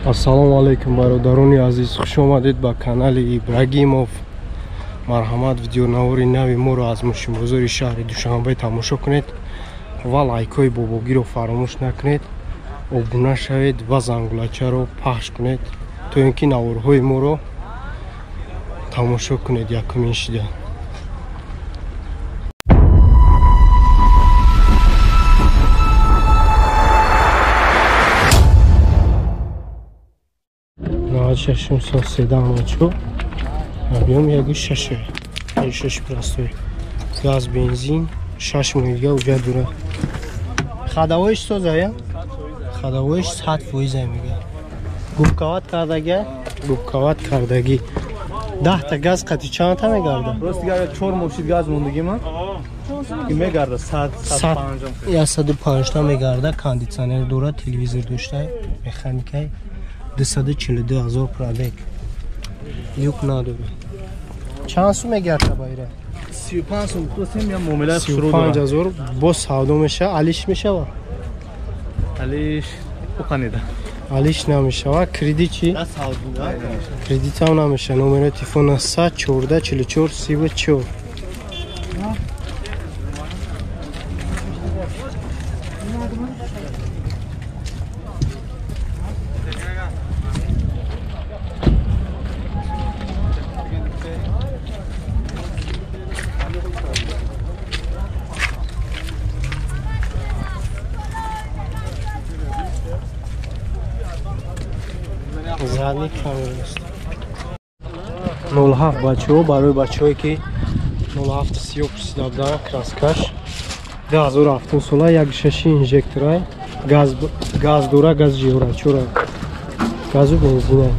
Ассалому алайкум бародарони азиз, хуш омадед ба канали Ибрагимов. Марҳамат, видеонавори нави моро аз мошинбозори шаҳри Душанбе тамошо кунед ва лайкҳои бобогиро фаромӯш накунед, обуна шавед ва зангулачаро пахш кунед, то ин ки наворҳои моро тамошо кунед якумин шида. Шашум сол седан бачо объем яги шаше шаш простой газ бензин 6 моҳ дига уҷа дура хадавоиш созая хадавоиш 100% мега губкават кардага губкават кардаги 10 та газ қати чандта мегарда? Рост дига 4 мошид газ мондагӣ ман ки мегарда 100 150 105 та мегарда. Кондитсионер дора, телевизор дошта, механикай 242 ҳазор пробег. Люк надора. Чанд сум мегарда байра? 35 сум тосем я муомила шурӯъ 35 ҳазор бо савдо меша, алиш мешава? Алиш оқанида. Алиш намешава. Кредит чи? Кредит ҳам намеша. Номери телефон 114 44 34. Задний камера аст. 07 бачаҳо, барои бачаҳое ки 07 сиёҳ пурсида буданд, краскаш 2007 сола, 1.6 инжекторай, газ дора, газ жиёра, чора, газу бензина.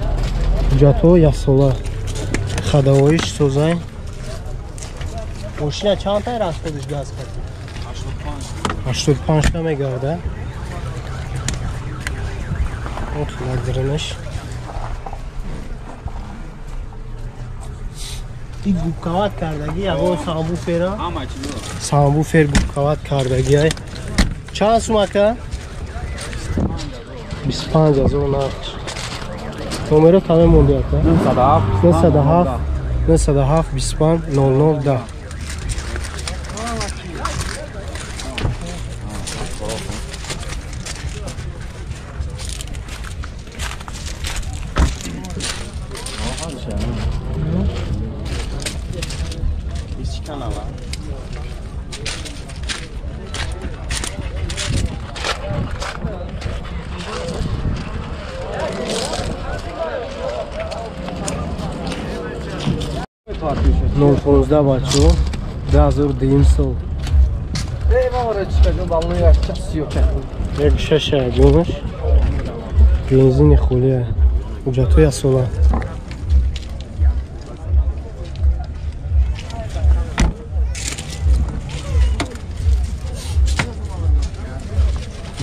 Ҳуҷҷатҳо як сола, хадавоиш созай. Мошина чанд тай расходиш газ қати? 85 та мегарда. Отладирнаш. И губкават кардаги, ягон самбуфера? Самбуфер губкават кардаги ай. Чанд сум ака? 25 ҳазор нарх. Номеро каме монди ака? 907 907 25 00 10. Нол 15 бачо, 2002 сол. 1.6 объемаш, бензини холия, ҳуҷҷатҳо як сола.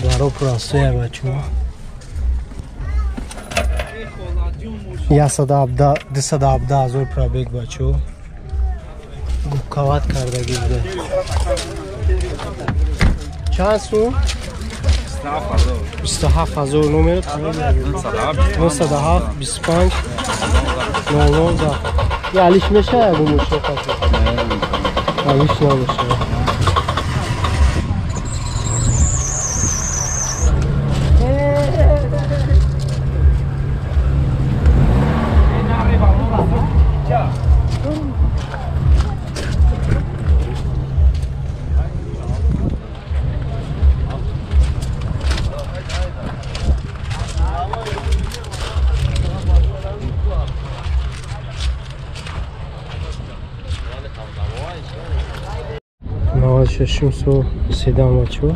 Даро простая бачо. 217 ҳазор пробег бачо. Губкават кардаги буда. Чанд сум? 27 ҳазор. Номер 907 25 00 10. Я алиш меша ягон мошина қати? Алиш намеша. Шашум сол седан бачо,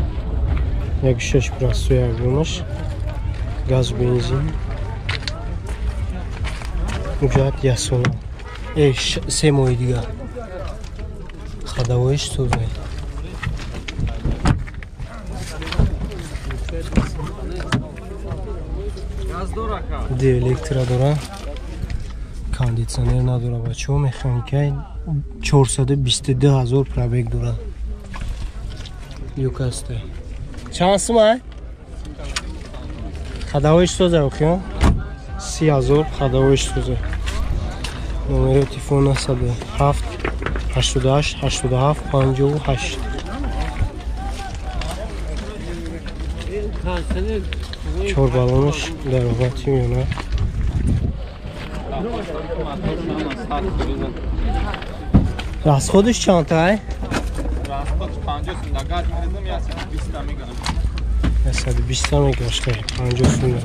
1.6 простой объемаш, газ бензин, ҳуҷҷат як сола, 3 моҳи дигар, хадавоиш созай. Ди электро дора, кондитсионер надора бачо, механикай 422 ҳазор пробег дора. Юкасте. Чанд сум ай? Хадавоиш соза охиён? 30,000 ходовоиш сӯза. Номери телефон 907 88 87 58. Чор баллонаш дар ҳолати миёна. Расходиш чанд тай? Расходш 50 сум, агар миридам 120 та мегирам. 120 та мегашта, 50 сум.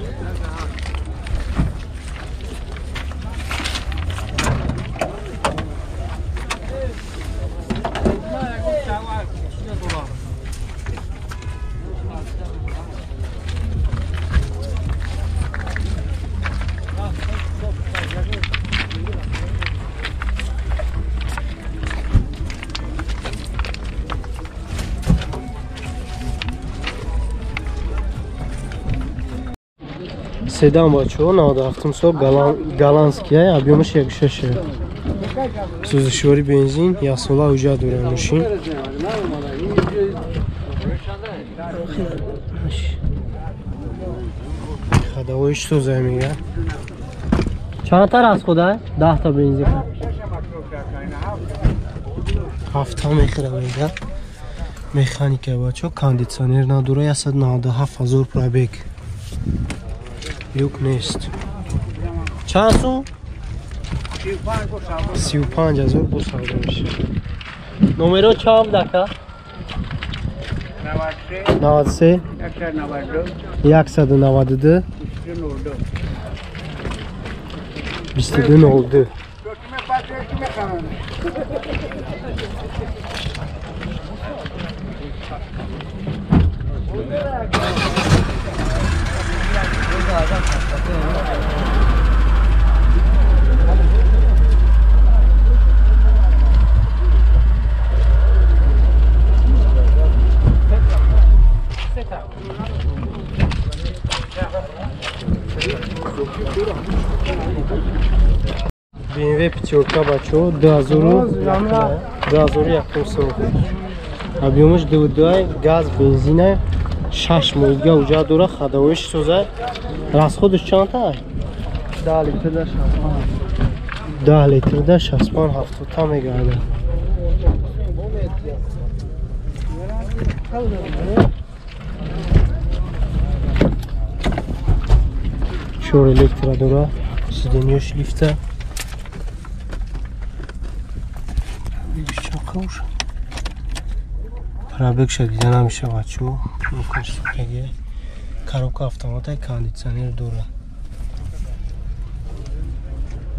Седан бачаҳо 97 сол голландския, объёмаш 1.6. Сӯзишвори бензин, яксола ҳуҷҷат дорад мошин. Ходовоиш сӯза мега. Чанд та расхода? 10 та бензин. 7 та мехӯра мега. Механика бачаҳо, кондитсионер надора, 197,000 пробег. Юк нест. Чанд сум? 35,000 бо савдо мешавад. Номеро чанд буд ака? 93 192 22 02. BMW пятёрка бачаҳо 2001 сол. Объёмаш 2.2, газ, бензина, 6 моҳига ҳуҷҷат дора, ходовоиш соза. Расходаш чанд та? 10 литрда 65. 10 литрда 65 70 та мегардад. Чор электро дора, сиденьёш лифта. Пробегша дида намешавад чу коробка автомата, кондитсионер дора.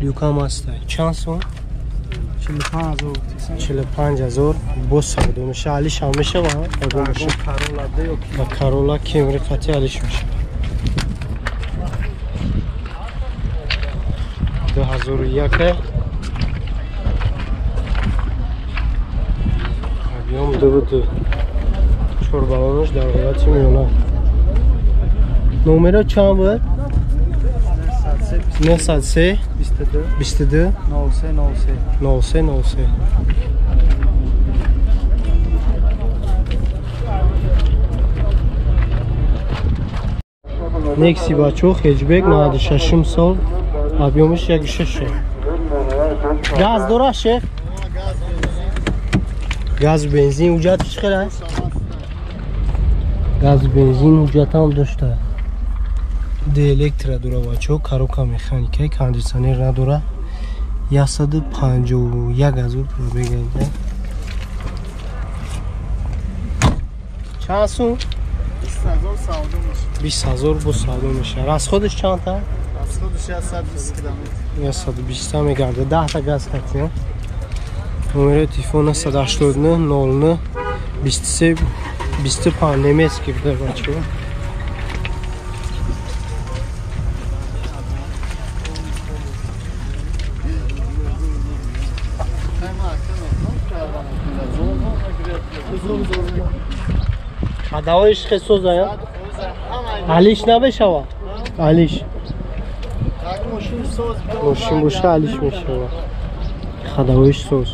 Люкам аста. Чанд сум? 45,000 боз савдо мешава. Алиш ҳам мешава? Ба Карола Кемри қати алиш мешава. 2001 объём 2.2. Чор баллонаш дар ҳолати миёна. Номеро чанд буд? 903 22 03 03 03 03. Некси бачаҳо хеҷбек 96 сол, объёмаш 1.6. Газ дора шеф? Газ бензин ҳуҷҷат чӣ хел аст? Газ бензин ҳуҷҷатам дошта. Д электро дора бачаҳо, коробка механика, кондитсионер надора. 151,000 пробег. Чанд сум? 20,000 савдо мешавад. 20,000 бо савдо мешавад. Расходаш чанд та? Расходаш 120 километр. 120 та мегардад. 10 та газ катия. Номери телефон 989 09 23 25 немецкий буда бачаҳо. Ходовоиш хел соза, алиш намешава? Алиш. Мошин боша алиш мешава. Ходовоиш соз.